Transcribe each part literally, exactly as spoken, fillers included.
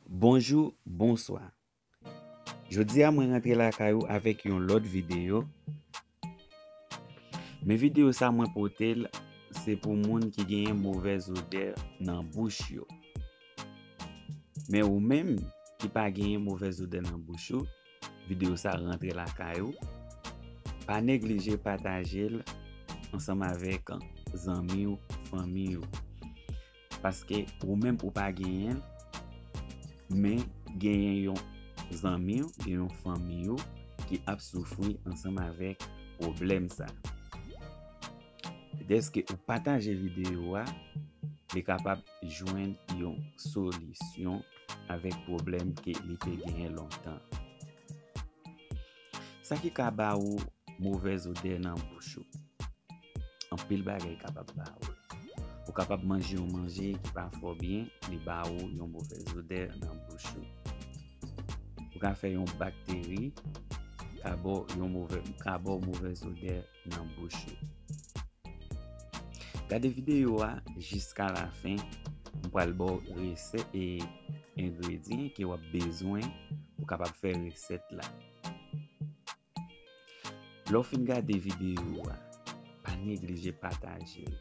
Bonjou, bonswa. Jodi a mwen rantre lakay ou avèk yon lòt videyo. Men videyo sa mwen pote l, se pou moun ki genyen movèz odè nan bouch yo. Men ou menm ki pa genyen movèz odè nan bouch ou, videyo sa rantre lakay ou. Pa neglije pataje l ansanm avèk zanmi w, fanmi w. Paske ou menm ou pa genyen l, men genyen yon zanmi w, gen yon fanmi w ki ap soufri ansanm avèk pwoblèm sa. Dèske ou pataje videyo a, li kapab jwenn yon solisyon avèk pwoblèm ke li te genyen lontan. Sa ki ka ba ou movèz odè nan bouch ou. Anpil bagay kapab ba ou. Ou kapab manje yon manje ki pa fè w byen, li ba ou yon movèz odè nan bouch ou. Ou ka fè yon bakteri ka ba w yon movè, ka ba w movèz odè nan bouch ou. Gade videyo a jiska lafen, m pral ba w resèt e engredyan ke w ap bezwen pou w kapab fè resèt la. Lè w fin gade videyo a, pa neglije pataje l.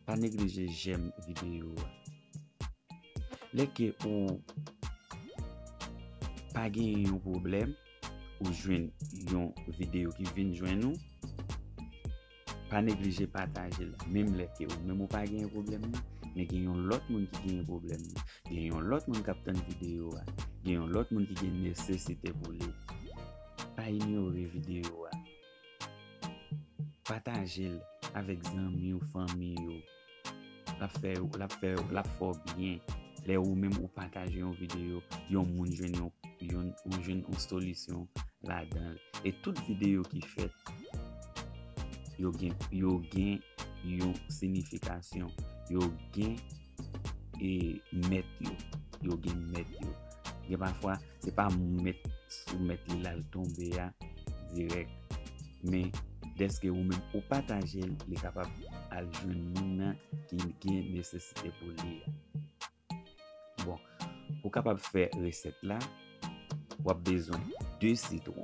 Pa neglije jèm videyo a. Lè ke ou pa genyen yon pwoblèm, ou jwenn yon videyo ki vin jwenn ou, pa neglije pataje l. Menm lè ke ou menm ou pa genyen pwoblèm nan, men gen yon lòt moun ki genyen pwoblèm nan. Gen yon lòt moun k ap tann videyo a. Gen yon lòt moun ki gen nesesite pou li. Pa inyore videyo a. Pataje l avèk zanmi w, fanmi w. L ap fè, l ap fè, l ap fè w byen. Lè ou menm ou pataje yon videyo, yon moun jwenn yon, yon, ou jwenn yon solisyon ladan l. E tout videyo ki fèt, yo gen, yo gen yon siyifikasyon. Yo gen e mèt yo. Yo gen mèt yo. Gen pafwa, se pa mèt sou mèt li l al tonbe a dirèk. Men, dèske ou menm ou pataje l, li kapab al jwenn moun nan ki gen nesesite pou li a. Bon, pou w kapab fè resèt la, w ap bezwen de sitwon.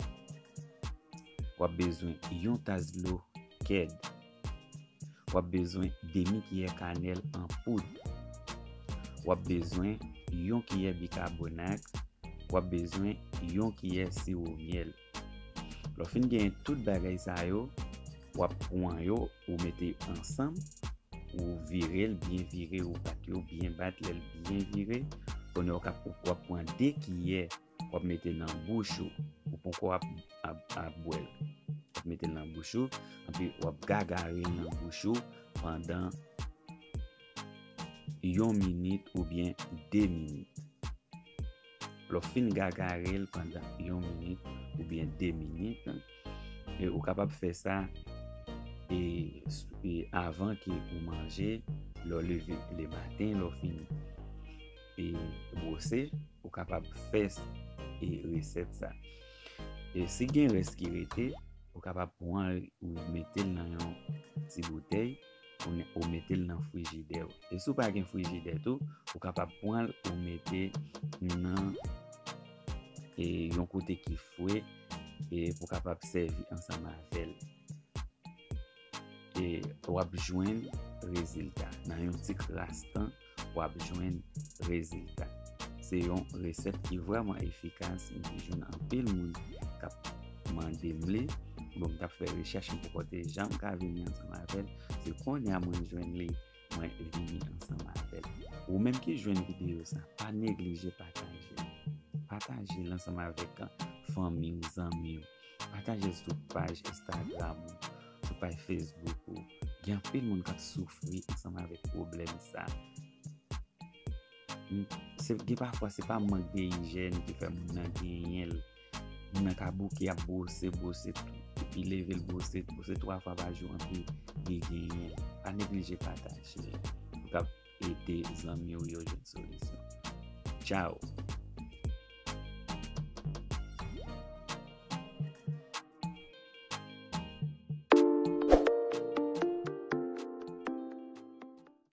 W ap bezwen yon tas dlo kèd. W ap bezwen demi kiyè kanèl an poud. W ap bezwen yon kiyè bikabonat. W ap bezwen yon kiyè siwo myèl. Lè w fin genyen tout bagay sa yo, w ap pran yo, ou mete yo ansanm, ou vire l, byen vire, ou bat yo, byen bat, lè l byen vire, kounye a w ap pran de kiyè, w ap mete nan bouch ou, ou poko ap, ap, ap bwè l. W ap mete l nan bouch ou, anpi w ap gagare l nan bouch ou pandan yon minit oubyen de minit. Lè w fin gagare l pandan yon minit oubyen de minit, e ou kapab fè sa e, e avan ke ou manje, lè w leve lematen, lè w fin e bwose, ou kapab fè e resèt sa. E si gen rès ki rete, ou kapab pran l, ou mete l nan yon ti boutèy, ou, ou mete l nan frijidè w. E si w pa gen frijidè tou, ou kapab pran l, ou mete nan e, yon kote ki fre, e pou w kapab sèvi ansanm avè l. E w ap jwenn rezilta. Nan yon ti kras tan, w ap jwenn rezilta. Se yon resèt ki vrèman efikas, m te jwenn anpil moun k ap mande m li. Bon, m t ap fè rechèch, m poko te janm ka vini ansanm avè l. Se kounye a mwen jwenn li, mwen vini ansanm avè l. Ou menm ki jwenn videyo sa, pa neglije pataje l. Pataje l ansanm avèk fanmi w, zanmi w. Pataje l sou paj Instagram ou, sou paj Facebook ou. Gen anpil moun k ap soufri ansanm avèk pwoblèm sa. M, se, gen pafwa se pa mank de ijèn ki fè moun nan genyen l. Moun nan ka bouke ap bwose, bwose, epi leve l bwose, bwose twa fwa pa jou, anpi li genyen l. Pa neglije pataje l. Ou kab ede zanmi w yo jwenn solisyon. Tchaw!